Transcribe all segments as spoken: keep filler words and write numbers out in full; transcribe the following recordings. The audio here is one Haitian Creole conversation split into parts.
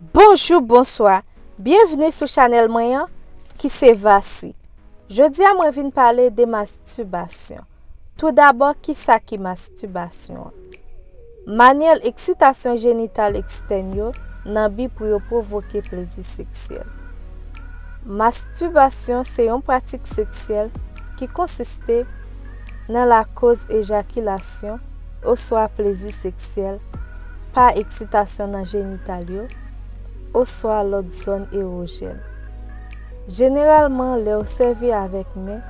Bonjou, bonswa. Byenvni sou chanèl mwen an, ki se Vasi. Jodi a, mwen vin pale de mastibasyon. Toudabò, kisa ki mastibasyon an? Manyèl eksitasyon jenital ekstèn yo nan bi pou yo pwovoke plezi seksyèl. Mastibasyon se yon pratik seksyèl ki konsiste nan lakoz ejakilasyon oswa plezi seksyèl pa eksitasyon nan jenital yo oswa lòt zòn ewojèn. Jeneralman, lè w sèvi avèk men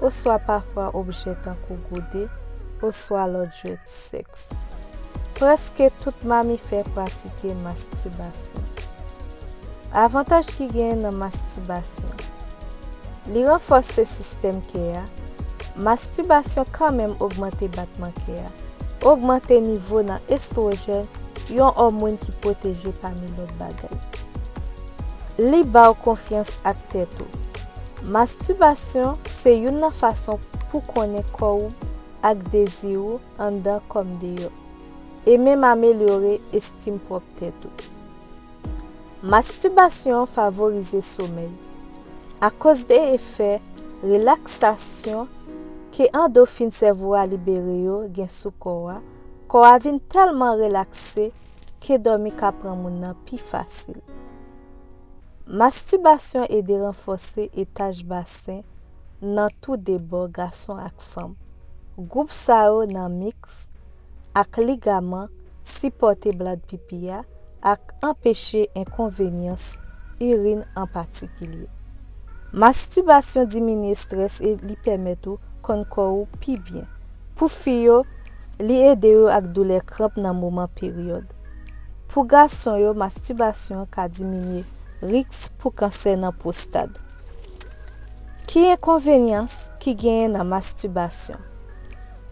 oswa pafwa objè tankou gode oswa lòt jwèt sèks. Prèske tout mamifè pratike mastibasyon. Avantaj ki genyen nan mastibasyon. Li ranfòse sistèm kè a. Mastibasyon kanmenm ogmante batman kè a, ogmante nivo nan estwojèn, yon òmòn ki pwoteje pami lòt bagay. Li ba w konfyans ak tèt ou. Mastibasyon se youn nan fason pou konnen kò w ak dezi w anndan kòm deyò, e menm amelyore estim pwòp tèt ou. Mastibasyon favorize somèy. Akoz de efè relaksasyon ke andofin sèvo a libere yo gen sou kò a, kò a vin tèlman relakse ke dòmi ka pran moun nan pi fasil. Mastibasyon ede ranfòse etaj basen nan tou de bò, gason ak fanm. Gwoup sa yo nan miks ak ligaman sipòte blad pipi a ak anpeche enkonvenyans irin an patikilye. Mastibasyon diminye estrès e li pèmèt ou konn kò ou pi byen. Pou fi yo, li ede yo ak doulè kranp nan moman peryòd. Pou gason yo, mastibasyon ka diminye risk pou kansè nan pwostat. Ki enkonvenyans ki genyen nan mastibasyon?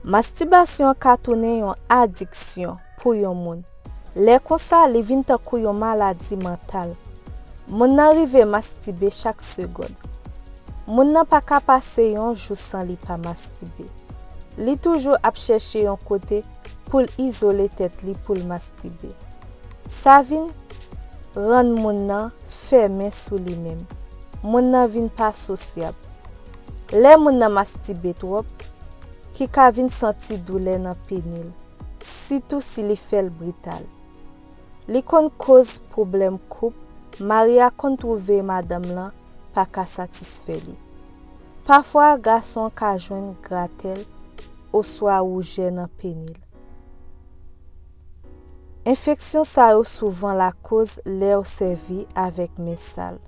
Mastibasyon ka tounen yon adiksyon pou yon moun. Lè konsa, li vin tankou yon maladi mantal. Moun nan rive mastibe chak segonn. Moun nan pa ka pase yon jou san li pa mastibe. Li toujou ap chèche yon kote pou l izole tèt li pou l mastibe. Sa vin rann moun nan fèmen sou li menm. Moun nan vin pa sosyab. Lè moun nan mastibe twòp, ki ka vin santi doulè nan peni l, sitou si li fè l brital. Li konn koz pwoblèm koup, mari a konn twouve madanm lan pa ka satisfè li. Pafwa, gason an ka jwenn gratèl oswa woujè nan peni l. Enfeksyon sa yo souvan lakoz lè w sèvi avèk men sal.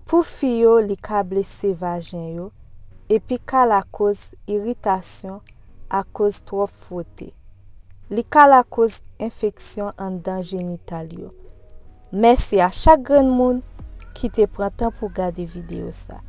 Pou fi yo, li ka blese vajen yo epi ka lakoz iritasyon akoz twòp fwote. Li ka lakoz enfeksyon anndan jenital yo. Mèsi a chak grenn moun ki te pran tan pou gade videyo sa.